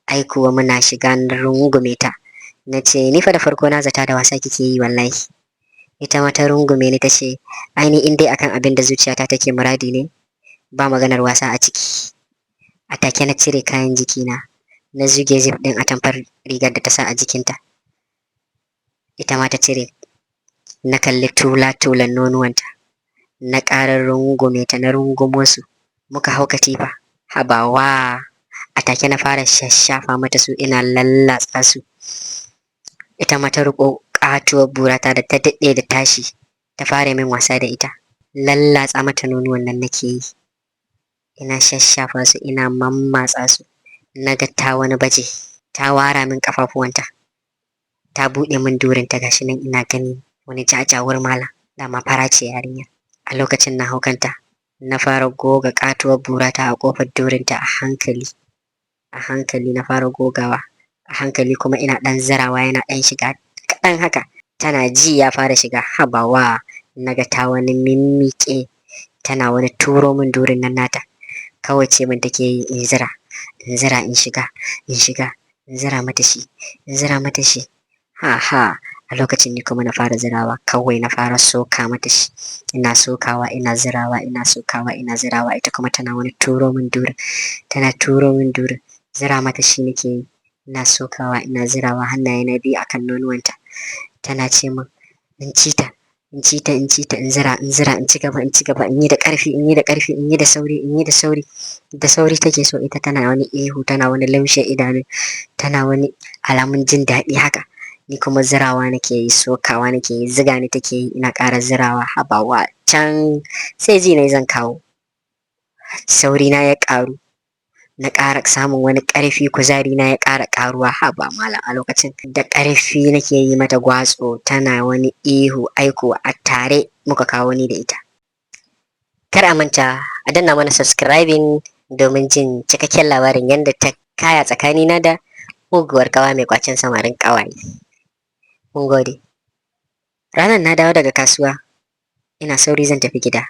Ai kuwa muna shiga na rungume ta. Na ce, "Ni fa da farko na zata da wasa kike yi wallahi." Ita ma ta rungume ni ta ce, "Ai ni in dai akan abin da zuciyata take muradi ne, ba maganar wasa a ciki." A take na cire kayan jikina, na zuge zip ɗin atamfar rigar da ta sa a jikinta. Ita ma ta cire. Na kalli tula-tulan nonuwanta. Na ƙara rungume ta, na rungumo su. Muka hau katifa. Habawa! A take na fara shashafa mata su, ina lallatsa su. Ita ma ta riƙo ƙatuwar burata da ta daɗe da tashi, ta fara min wasa da ita. Lallatsa mata nonuwan nan nake yi. Ina shashafa su, ina mammatsa su. Na ga ta wani baje, ta wara min ƙafafuwanta. Ta buɗe min durinta, gashi nan ina gani wani jajawur malam. Dama fara ce yarinya. A lokacin na hau kanta, na fara goga ƙatuwar burata a ƙofar durinta a hankali. A hankali na fara gogawa. A hankali kuma ina ɗan zirawa yana ɗan shiga kaɗan haka. Tana ji ya fara shiga. Habawa! Na ga ta wani mimmiƙe, tana wani turo min durin nan nata. Kawai ce min take yi in zira, in zira, in shiga, in shiga, in zira mata shi, in zira mata shi. Ha ha! A lokacin ni kuma na fara zirawa, kawai na fara soka mata shi. Ina sokawa ina zirawa, ina sokawa ina zirawa, ita kuma tana wani turo min durin, tana turo min durin. Zira mata shi nake yi. Ina sokawa ina zirawa, hannaye na biyu akan nonuwanta. Tana ce min in ci ta, in ci ta, in ci ta, in zira, in zira, in ci gaba, in ci gaba, in yi da ƙarfi, in yi da ƙarfi, in yi da sauri, in yi da sauri. Da sauri take so ita, tana wani ihu, tana wani lumshe idanu, tana wani alamun jin daɗi haka. Ni kuma zirawa nake yi, sokawa nake yi, ziga ni take yi, ina ƙara zirawa. Habawa! Can sai ji nayi zan kawo. Sauri na ya ƙaru. Na ƙara samun wani ƙarfi, kuzari na ya ƙara ƙaruwa. Haba malam, a lokacin da ƙarfi nake yi mata gwatso, tana wani ihu. Ai kuwa a tare muka kawo ni da ita. Kar a manta a danna mana subscribing domin jin cikakken labarin yadda ta kaya tsakanina da muguwar ƙawa mai ƙwacen samarin ƙawaye. Mun gode. Ranar na dawo daga kasuwa, ina sauri zan tafi gida.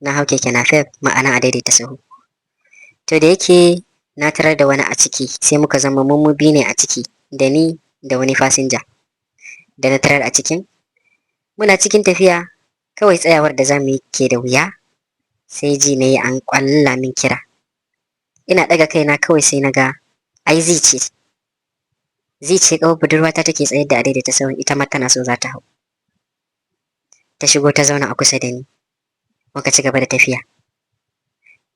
Na hau keke napep, ma'ana a daidaita sahu. To, da yake na tarar da wani a ciki, sai muka zama mu biyu ne a ciki, da ni da wani fasinja da na tarar a cikin. Muna cikin tafiya, kawai tsayawar da za mu yi ke da wuya, sai ji na yi an ƙwalla min kira. Ina ɗaga kaina kawai sai na ga ai zai ce. Zai ce ƙawar budurwata take tsayar da a daidaita sahun, ita ma tana so za ta hau. Ta shigo ta zauna a kusa da ni. Muka ci gaba da tafiya.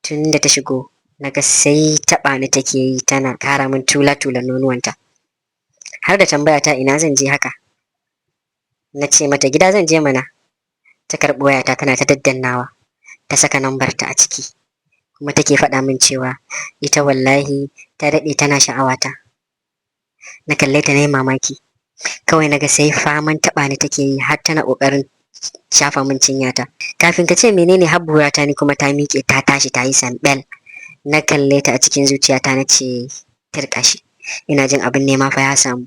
Tun da ta shigo na ga sai taɓa ni take yi, tana kara min tula-tulan nonuwanta. Har da tambaya ta ina zan je haka. Na ce mata gida zan je mana. Ta karɓi wayata tana ta daddannawa. Ta saka nambarta a ciki. Kuma take faɗa min cewa ita wallahi ta daɗe tana sha'awata. Na kalle ta na yi mamaki. Kawai na ga sai faman taɓa ni take yi, har tana ƙoƙarin shafa min cinyata. Kafin ka ce menene, har burata ni kuma ta miƙe ta tashi ta yi sanɓel. Na kalle ta, a cikin zuciyata na ce, "Tirƙa shi. Ina jin abin nema fa ya samu.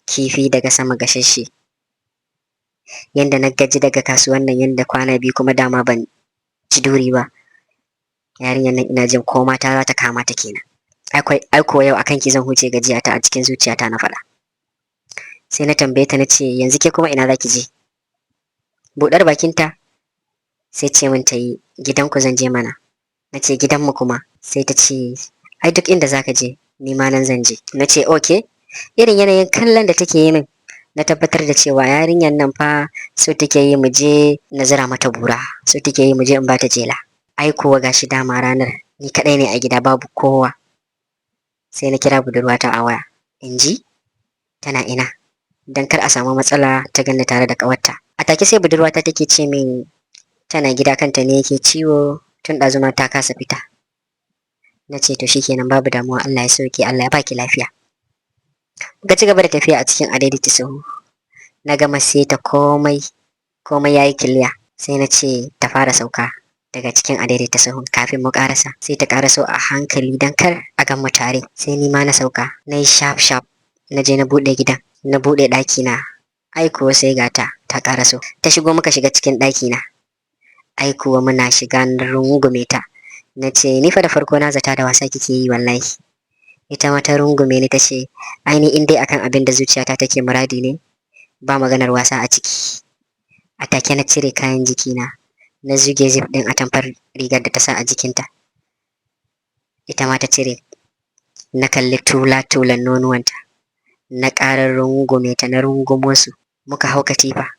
Kifi daga sama gasasshe." Yanda na gaji daga kasuwan nan, yanda kwana biyu kuma dama ban ci duri ba. Yarinyar nan ina jin ko mata za ta kama ta kenan. Ai ko yau akan ki zan huce gajiyata, a cikin zuciyata na faɗa. Sai na tambaye ta na ce, "Yanzu ke kuma ina za ki je?" Buɗar bakinta sai ce min ta yi, "Gidanku zan je mana." Na ce, "Gidanmu kuma?" Sai ta ce, "Ai duk inda za ka je, ni ma nan zan je." Na ce, "Okay." Irin yanayin kallon da take yi min, na tabbatar da cewa yarinyar nan fa so take yi mu je na zira mata bura, so take yi mu je in bata jela. Ai kuwa gashi dama ranar ni kaɗai ne a gida, babu kowa. Sai na kira budurwata a waya in ji tana ina, don kar a samu matsala ta ganni tare da ƙawarta. A take sai budurwata take ce min tana gida, kanta ne yake ciwo, tun ɗazu ma ta kasa fita. Na ce, "To shikenan, babu damuwa, Allah ya sauke, Allah ya baki lafiya." Muka ci gaba da tafiya a cikin adaidaita sahu. Na gama seta komai, komai yayi clear. Sai na ce ta fara sauka daga cikin adaidaita sahun kafin mu karasa. Sai ta karaso a hankali don kar a gan mu tare. Sai ni ma na sauka, na yi sharp sharp, na je na buɗe gidan, na buɗe ɗaki na. Ai kuwa sai ga ta ta karaso. Ta shigo, muka shiga cikin ɗaki na. Ai kuwa muna shiga na rungume ta. Na ce, "Ni fa da farko na zata da wasa kike yi wallahi." Ita ma ta rungume ni ta ce, "Ai ni in dai akan abin da zuciyata take muradi ne, ba maganar wasa a ciki." A take na cire kayan jikina, na zuge zip ɗin atamfar rigar da ta sa a jikinta. Ita ma ta cire. Na kalli tula-tulan nonuwanta. Na ƙara rungume ta, na rungumo su. Muka hau katifa.